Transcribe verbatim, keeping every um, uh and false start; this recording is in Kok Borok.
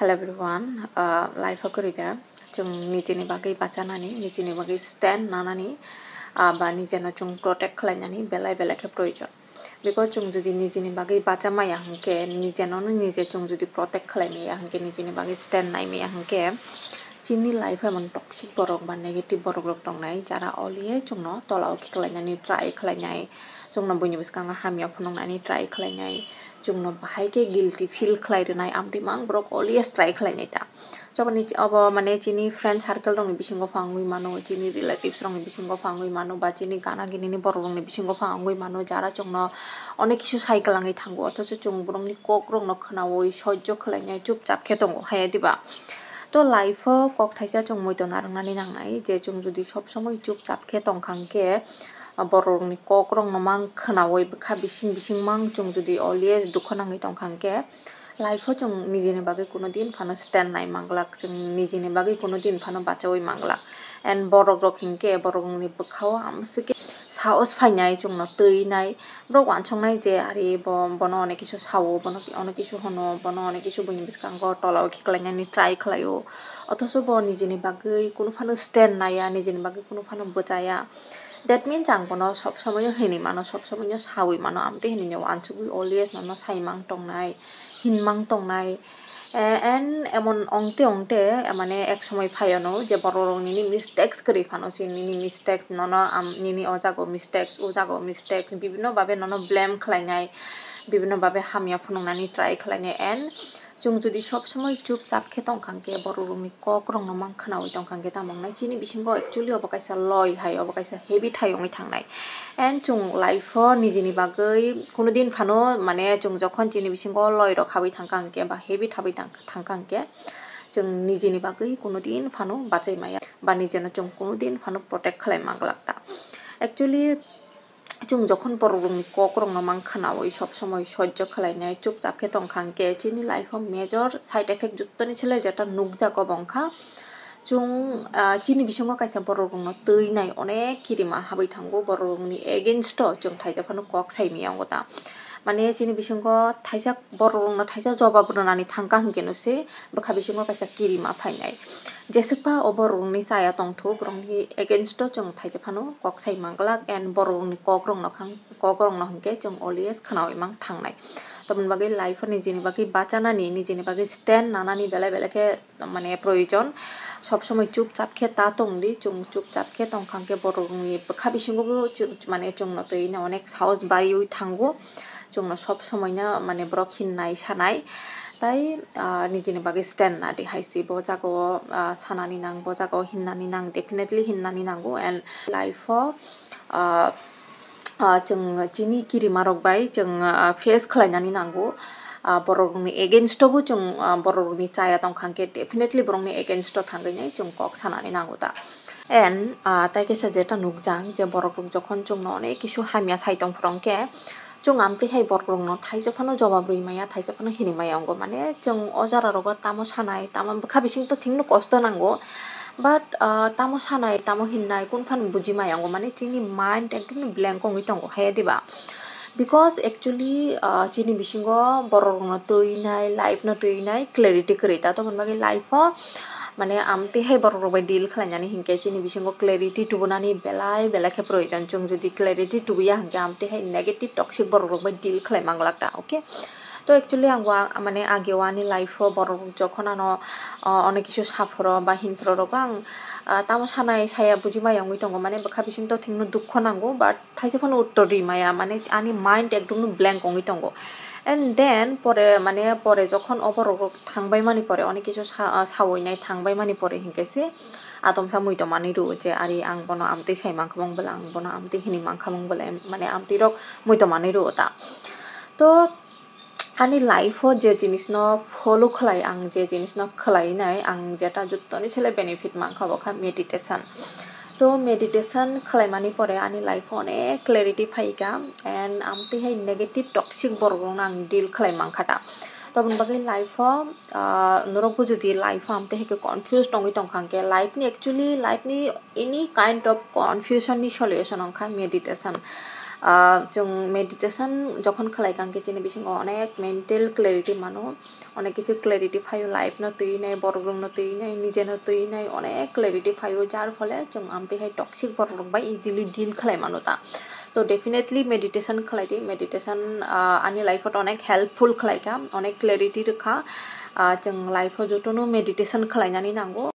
Hello everyone, uh, life o kwrwi da chwng nijini bagwi bachanani, nijini bagwi stand nanani, uh, ba nijeno chwng protect khlainani belai belai khe proyojon. Because chwng jodi nijini bagwi bacha maya hwnkhe, nijeno no nije chwng jodi protect khlai maya hwnkhe, nijini bagwi stand nai maya hwnkhe, chini life o emon toxic borok ba negative borok rok tongnai, jara always chwngno tola o khiklainani try khlainai, chwngno buini bwskango hamya phunuknani try khlainai, chwngno bahai khe guilty feel khlai rwnai, amtwi mang borok always try khlainai ta. Choboni obo mane chini friend circle rokni bisingo pha wngwi mano, chini relatives rokni bisingo pha wngwi mano, ba chini gana ginini borok rokni bisingo pha wngwi mano, jara chwngno onek kisu sai kwlangwi thango, othocho chwng borokni kok rokno khwnawi sojjo khlainai chupchap khe tongo, haya diba? To life o kok thaisa chwng muitu narwknani nangnai, je chwng jodi sob somoi chupchap khe tongkha hwnkhe, borok rokni kok rokno mang khwnawi bwkha bising bising mang chwng jodi always dukho nangwi tongkha hwnkhe, life o chwng nijini bagwi kuno din phano stand nai manglak, chwng nijini bagwi kuno din phano bachaui manglak. And borok rok hinkhe borok rokni bwkha o amswk khe sahos phainai, chwngno twinai, borok wansuknai je ari bo, bono onek kisu sao, bono onek kisu hono, bono onek kisu buini bwskango tola o khiklainani try khlaio, othocho bo nijini bagwi kuno phano stand naiya, nijini bagwi kuno phano bwchaya. That means ang bono sob somoino hinwi mano, sob somoino sawi mano, amtwi hinwi wansugwi always nono saimang tongnai, hinmang tongnai. Eh, and emon ongte ongte, eh, mane ek somoi phai ano je borok rok nini mistakes kwrwi phano, si nini mistakes nono am-, nini o jago mistakes, o jago mistakes, bibhinno babe nono blame khlainai, bibhinno babe hamya phunuknani try khlainai. And chwng jodi sob somoi chupchap khe tongkha hwnkhe, borok rokni kok rokno mang khwnawi tongkha hwnkhe, tamo wngnai chini bisingo actually obo kaisa loi hai, obo kaisa habit hai wngwi thangnai. And chwng life o nijini bagwi kuno din phano, mane chwng jokhon chini bisingo loi rok habwi thangkha hwnkhe ba habit habwi thang-, thangkha hwnkhe, chwng nijini bagwi kuno din phano bachai maya ba nijeno chwng kuno din phano protect khlai manglak ta. Actually, chwng jokhon borok rokni kok rokno mang khwnawi sob somoi sojjo khlainai chupchap khe tongkha hwnkhe, chini life o major side effect jottoni chwle jeta nukjak obo wngkha, chwng, ah, chini bisingo kaisa borok rokno twinai onek kirima habwi thango, borok rokni against o chwng thaisa phano kok sai maya wngo ta. Mane chini bisingo thaisa borok rokno thaisa jobab rwnani thangkha hwnkhe no se bwkha bisingo kaisa kirima phainai. Jeswkpa o borok rokni chaya tongthok, borokni against o chwng thaisa phano kok sai manglak, and borok rokni kok rokno khang, kok rokno hwnkhe chwng always khwnawi mang thangnai. Tamoni bagwi life o nijini bagwi bachanani, nijini bagwi stand nanani belai belai khe mane proyojon. Sob somoi chupchap khe ta tongdi, chwng chupchap khe tongkha hwnkhe borok rokni bwkha bisingo bo chwng, mane chwngno twi no onek sahos bariwi thango, chwngno sob somoino mane borok hinnai sanai. Tai, ah, nijini bagwi stand nadi hai se bo jaga o, ah, sanani nang, bo jaga o hinnani nang, definitely hinnani nango. And life o, ah, ah, chwng chini kirima rok bai chwng, ah, face khlainani nango. Ah, borok rokni against o bo chwng, ah, borok rokni chaya tongkha hwnkhe definitely borokni against o thangwi nai chwng kok sanani nango ta. And, ah, tai kaisa jeta nukjak je borok rok jokhon chwngno onek kisu hamya sai tong phuru hwnkhe, chwng amtwi hai borok rokno thaisa phano jobab rwi maya, thaisa phano hini maya wngo, mane chwng o jora rogo tamo sanai, tamo bwkha bising to thwngno kosto nango, but, ah, tamo sanai, tamo hinnai, kunu phano buji maya wngo, mane chini mind ekdom blank wngwi tongo, haya diba? Because actually, ah, chini bisingo borok rokno twinai, life no twinai clarity kwrwi ta, tamoni bagwi life o mane amtwi hai borok rok bai deal khlainani hinkhe chini bisingo clarity tubunani belai belai khe proyojon. Chwng jodi clarity tubuya hinkhe amtwi hai negative toxic borok rok bai deal khlai manglak ta, okay? To actually ang wa-, mane age o ani life o borok rok jokhon ano, ah, onek kisu saphuru ba hinphuru rogo ang, ah, tamo sanai saya buji maya wngwi tongo, mane bwkha bising to thwngno dukho nango, but thaisa phano uttor ri maya, mane ani mind ekdom no blank wngwi tongo. And then pore, mane pore jokhon o borok rok thangbai mani pore, onek kisu sa-, ah, sawi nai thangbai mani pore hinkhe se atomsa muitu manwi rwo je ari ang bono amtwi sai mankha mung bwle, ang bono amtwi hini mankha mung bwle, mane amtwi rok muitu manwi rwo ta. To ani life o je jinis no follow khlai, ang je jinis no khlai nai, ang jeta jottoni sele benefit mankha bo kha meditation. To meditation khlaimani pore ani life o onek clarity phaikha, and amtwi hai negative toxic borok rokno ang deal khlai mankha ta. Tamoni bagwi life o, ah, norokbo jodi life o amtwi hai khe confused wngwi tongkha hwnkhe, life ni, actually life ni any kind of confusion ni solution wngkha meditation. Ah, chwng meditation jokhon khlai kha, hwnkhe chini bisingo onek mental clarity mano, onek kisu clarity phaio, life no twi nai, borok rok no twi nai, nije no twi nai, onek clarity phaio, jar phole chwng amtwi hai toxic borok rok bai easily deal khlai mano ta. To definitely meditation khlai di, meditation, ah, ani life o onek helpful khlai kha, onek clarity rwkha. Ah, chwng life o jotono meditation khlainani nango.